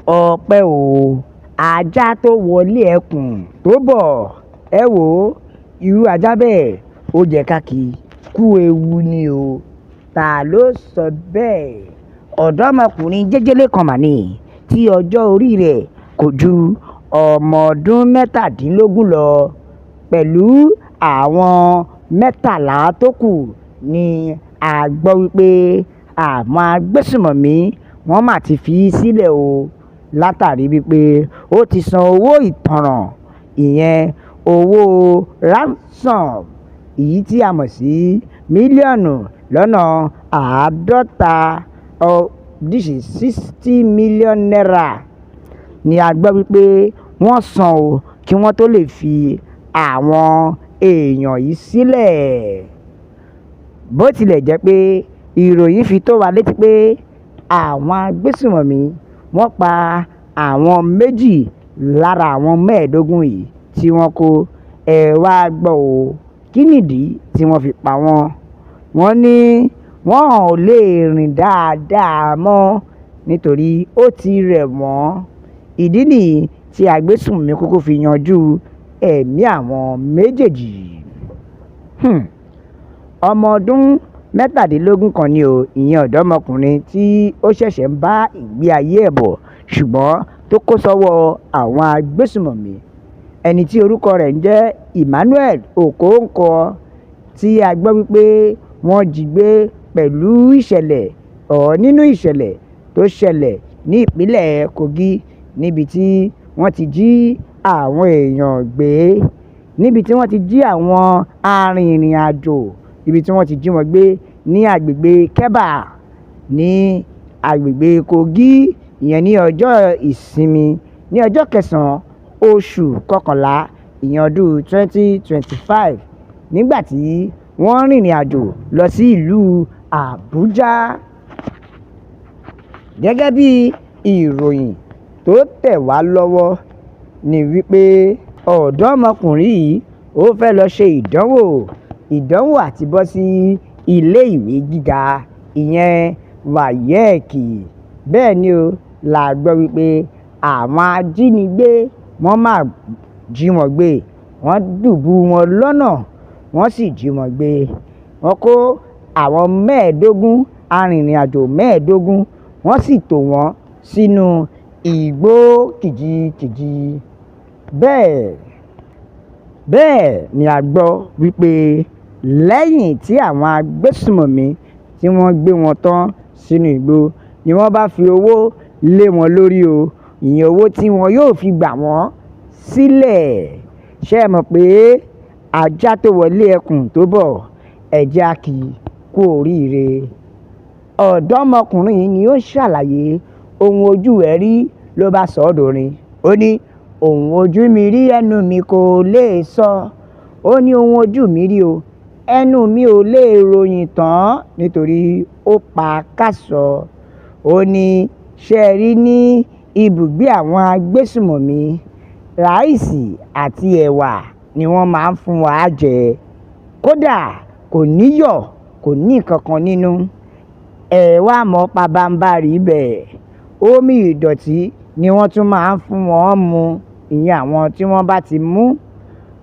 Ọpẹ́ o, ajá tó wọlé ẹkùn tó bọ̀, ẹ wò ó, irú ajá bẹ́ẹ̀ ó jẹ́ ká kí i kú ewu ni o. Ta ló sọ bẹ́ẹ̀? Ọ̀dọ́mọkùnrin jẹ́jẹ́lé kan mà ní tí ọjọ́ orí rẹ̀ kò ju ọmọ ọdún 17 lọ pẹ̀lú àwọn 13 tó kù ní a gbọ́ wípé àwọn agbésùmọ̀mí wọ́n mà ti fi í sílẹ̀ o, látàrí wípé ó ti san owó ìtanràn, ìyẹn owó ransom, èyí tí a mọ̀ sí mílíọ̀nù 50, this is ₦60 million ni a gbọ́ wípé wọ́n san o kí wọ́n tó lè fi àwọn èèyàn yìí sílẹ̀. Bó tilẹ̀ jẹ́ pé ìròyìn fi tó wa létí pé àwọn agbésùmọ̀mí wọ́n pa àwọn 2 lára àwọn 15 yìí tí wọ́n kó. Ẹ wá gbọ́ o, kí nìdí tí wọ́n fi pa wọ́n? Wọ́n ní wọ́n ò lè rìn dáadáa mọ́ nítorí ó ti rẹ̀ wọ́n. Ìdí nìyí tí agbésùmọ̀mí kúkú fi yanjú ẹ̀mí àwọn méjèèjì. Ọmọ ọdún 17 kan ni o, ìyẹn ọ̀dọ́mọkùnrin tí ó ṣẹ̀ṣẹ̀ ń bá ìgbé ayé ẹ̀ bọ̀ ṣùgbọ́n tó kó sọ́wọ́ àwọn agbésùmọ̀mí. Ẹni tí orúkọ rẹ̀ ń jẹ́ Emmanuel Okonkwo tí a gbọ́ wípé wọ́n jí gbé pẹ̀lú ìṣẹ̀lẹ̀ ọ̀ nínú ìṣẹ̀lẹ̀ tó ṣẹlẹ̀ ní ìpínlẹ̀ Kogi níbi tí wọ́n ti jí àwọn èèyàn gbé, níbi tí wọ́n ti jí àwọn arìnrìn-àjò, ibi tí wọ́n ti jí wọn gbé ní agbègbè Kebà ní agbègbè Kogi, ìyẹn ní ọjọ́ ìsinmi ní ọjọ́ kẹsàn-án oṣù kọkànlá ìyẹn ọdún 2025 nígbà tí wọ́n rìnrìn àjò lọ sí ìlú Àbújá. Gẹ́gẹ́ bí ìròyìn tó tẹ̀ wá lọ́wọ́ ni wípé ọ̀dọ́mọkùnrin yìí ó fẹ́ lọ ṣe ìdánwò àti bọ́ sí ilé ìwé gíga, ìyẹn WAEC. Bẹ́ẹ̀ ni o, la gbọ́ wípé àwọn ajínigbé wọ́n máa jí wọn gbé, wọ́n dùbú wọn lọ́nà, wọ́n sì jí wọn gbé. Wọ́n kó àwọn 15, arìnrìn-àjò 15, wọ́n sì tò wọ́n sínú igbó kìjikìji. Bẹ́ẹ̀ ni a gbọ́ wípé lẹ́yìn tí àwọn agbésùmọ̀mí tí wọ́n gbé wọn tán sínú igbó ni wọ́n bá fi owó lé wọn lórí o, ìyẹn owó tí wọn yóò fi gbà wọ́n sílẹ̀. Ṣé ẹ mọ̀ pé ajá tó wọlé ẹkùn tó bọ̀, ẹ̀jẹ̀ á kì í kú oríire. Ọ̀dọ́mọkùnrin yìí ni ó ṣàlàyé ohun ojú ẹ̀ rí ló bá sọ ọ́ dorin. Ó ní ohun ojú mi rí ẹnu mi kò lè sọ. Ó ní ohun ojú mi rí o, ẹnu mi ò lè ròyìn tán nítorí ó pa kásọ. Ó ní ṣé ẹ rí ní ibùgbé àwọn agbésùmọ̀mí, ráìsì àti ẹ̀wà ni wọ́n máa ń fún wa jẹ. Kódà kò níyọ̀, kò ní nǹkan kan nínú. Ẹ wá mọ̀ pabambarì ibẹ̀. Omi ìdọ̀tí ni wọ́n tún máa ń fún wọn mu, ìyẹn àwọn tí wọ́n bá ti mú.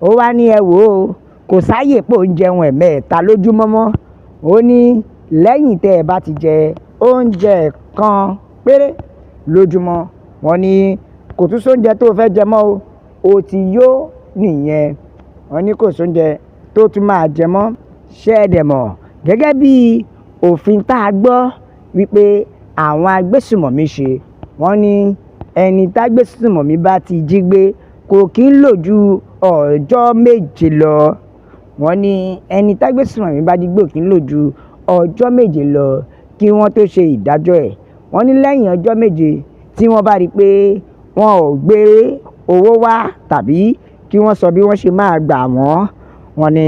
Ó wá ní ẹ wò ó, kò sáyè pé ó ń jẹun ẹ̀mẹ́ta lójúmọ́mọ́. Ó ní lẹ́yìn tẹ́ ẹ bá ti jẹ oúnjẹ kan péré lójúmọ́, wọ́n ní kò tún sóúnjẹ tó fẹ́ jẹ mọ́ o, ó ti yó nìyẹn. Wọ́n ní kò sóúnjẹ tó tún máa jẹ mọ́. Ṣé ẹ dẹ̀ mọ̀ gẹ́gẹ́ bí òfin tá a gbọ́ wípé àwọn agbésùmọ̀mí ṣe, wọ́n ní ẹni tágbésùmọ̀mí bá ti jí gbé kò kí ń lò ju ọjọ́ 7 lọ. Wọ́n ní ẹni tágbésùmọ̀mí bá jí gbé kò kí ń lò ju ọjọ́ 7 lọ kí wọ́n tó ṣe ìdájọ́ ẹ̀. Wọ́n ní lẹ́yìn ọjọ́ 7 tí wọ́n bá rí pé wọn ò gbé owó wá tàbí kí wọ́n sọ bí wọ́n ṣe máa gbà wọ́n, wọ́n ní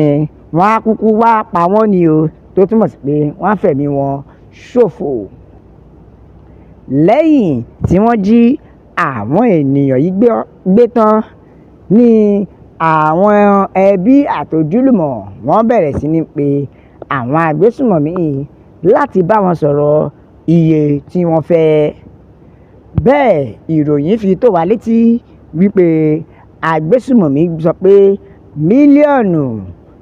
wọ́n á kúkú wá pa wọ́n ni o, tó túmọ̀ sí pé wọ́n á fẹ̀mí wọn ṣòfò. Lẹ́yìn tí wọ́n jí àwọn ènìyàn yìí gbé tán ní àwọn ẹbí àtojúlùmọ̀ wọ́n bẹ̀rẹ̀ sí ní pe àwọn agbésùmọ̀mí láti bá wọn sọ̀rọ̀ iye tí wọ́n fẹ́. Bẹ́ẹ̀ ìròyìn fi tó wa létí wípé agbésùmọ̀mí sọ pé mílíọ̀nù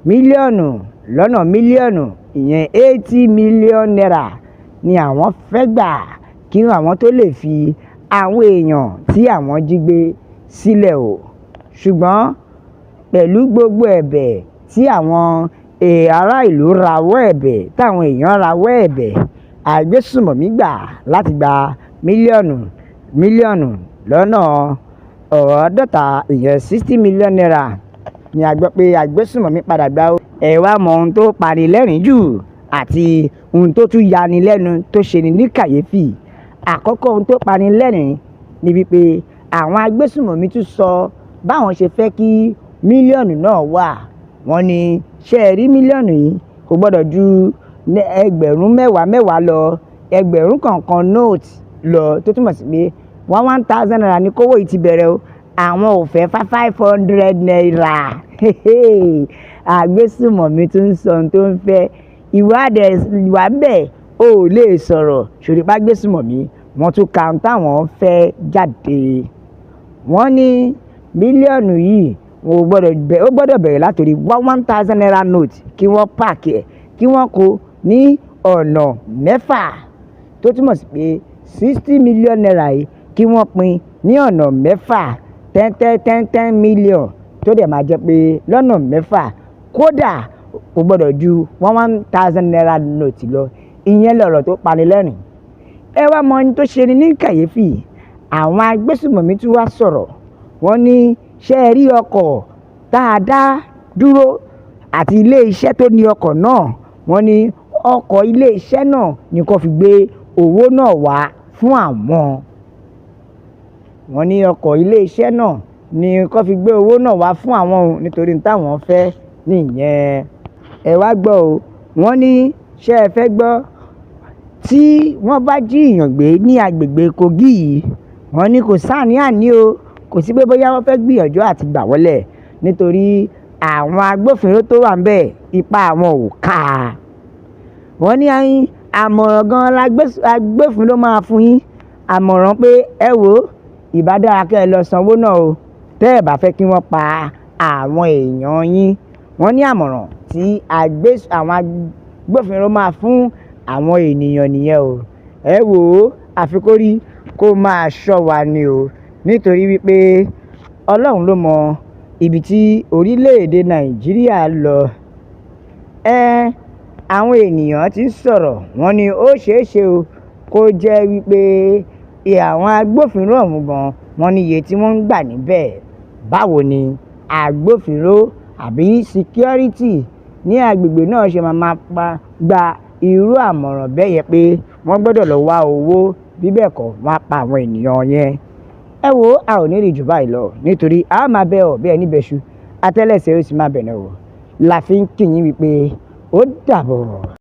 mílíọ̀nù lọ́nà mílíọ̀nù, ìyẹn ₦80 million ni àwọn fẹ́ gbà kí àwọn tó lè fi àwọn èèyàn tí àwọn jí gbé sílẹ̀ o. Ṣùgbọ́n pẹ̀lú gbogbo ẹ̀bẹ̀ tí àwọn ará ìlú rawọ́ ẹ̀bẹ̀, táwọn èèyàn rawọ́ ẹ̀bẹ̀, agbésùmọ̀mí gbà láti gba mílíọ̀nù mílíọ̀nù lọ́nà 50, ìyẹn ₦60 million ni a gbọ́ pé agbésùmọ̀mí padà gbà ó. Ẹ wá mọ ohun tó pani lẹ́rìn jù àti ohun tó tún yani lẹ́nu tó ṣe ni ní kàyéfì. Àkọ́kọ́, ohun tó pani lẹ́rìn ni wípé àwọn agbésùmọ̀mí tún sọ báwọn ṣe fẹ́ kí mílíọ̀nù náà wà. Wọ́n ní ṣé ẹ rí mílíọ̀nù yìí, kò gbọ́dọ̀ ju ẹgbẹ̀rún mẹ́wàá mẹ́wàá lọ, ẹgbẹ̀rún kọ̀ọ̀kan note lọ, tó túmọ̀ sí pé one one thousand naira ní kówó yìí ti bẹ̀rẹ̀ o. Àwọn ò fẹ́ ₦500. Agbésùmọ̀mí tún ń sọ ohun tó ń fẹ́. Ìwádìí ìwà bẹ́ẹ̀ ò lè sọ̀rọ̀ ṣòrí pa agbésùmọ̀mí wọ́n tún ka ohun táwọn fẹ́ jáde. Wọ́n ní mílíọ̀nù yìí ó gbọ́dọ̀ bẹ̀rẹ̀ látòrí one one thousand naira note, kí wọ́n páàkì ẹ̀, kí wọ́n kó ní ọ̀nà mẹ́fà, tó túmọ̀ sí pé ₦60 million yìí, kí wọ́n pín ní ọ̀nà mẹ́fà, ten ten ten ten million, tó dẹ̀ máa jẹ́ pé lọ́nà mẹ́fà. Kódà kò gbọ́dọ̀ ju one one thousand naira note lọ. Ìyẹn lọ̀rọ̀ tó pani lẹ́rìn. Ẹ wá mọ ohun tó ṣe ni ní kàyéfì. Àwọn agbésùmọ̀mí tún wá sọ̀rọ̀. Wọ́n ní ṣé ẹ rí ọkọ̀ tá a dá dúró àti ilé iṣẹ́ tó ní ọkọ̀ náà, wọ́n ní ọkọ̀ ilé iṣẹ́ náà ni kó fi gbé owó náà wá fún àwọn. Wọ́n ní ọkọ̀ ilé iṣẹ́ náà ni kó fi gbé owó náà wá fún àwọn o, nítorí táwọn fẹ́ nìyẹn. Ẹ wá gbọ́ o, wọ́n ní ṣé ẹ fẹ́ gbọ́, tí wọ́n bá jí èèyàn gbé ní agbègbè Kogi yìí, wọ́n ní kò sáàní-àní o, kò sí pé bóyá wọ́n fẹ́ gbìyànjú àti gbà wọlé, nítorí àwọn agbófinró tó wà níbẹ̀, ipá wọn ò ká. Wọ́n ní àmọ̀ràn gan agbófinró máa fún yín, àmọ̀ràn pé ẹ wò ó, ìbá dára kí ẹ lọ sanwó náà o, tẹ́ ẹ bá fẹ́ kí wọ́n pa àwọn èèyàn yín. Wọ́n ní àmọ̀ràn tí àwọn agbófinró máa fún àwọn ènìyàn nìyẹn o. Ẹ wò ó, àfi kó rí kó máa ṣọ́ wa ni o, nítorí wípé Ọlọ́run ló mọ ibi tí orílẹ̀-èdè Nàìjíríà lọ. Àwọn ènìyàn tí ń sọ̀rọ̀, wọ́n ní ó ṣeé ṣe o kó jẹ́ wípé àwọn agbófinró ọ̀hún gan, wọ́n ní iye tí wọ́n ń gbà níbẹ̀. Báwo ni agbófinró àbí security ní agbègbè náà ṣe máa máa gba irú àmọ̀ràn bẹ́ẹ̀ yẹn pé wọ́n gbọ́dọ̀ lọ wá owó, bí bẹ́ẹ̀ kọ́ wọ́n á pa àwọn ènìyàn yẹn? Ẹ wo, a ò ní rí jù báyìí lọ, nítorí a máa bẹ ọ̀ bí ẹni bẹṣu, atẹ́lẹsẹ̀ ó sì máa bẹ̀nà wò. La fi ń kí yín wípé ó dàbọ̀.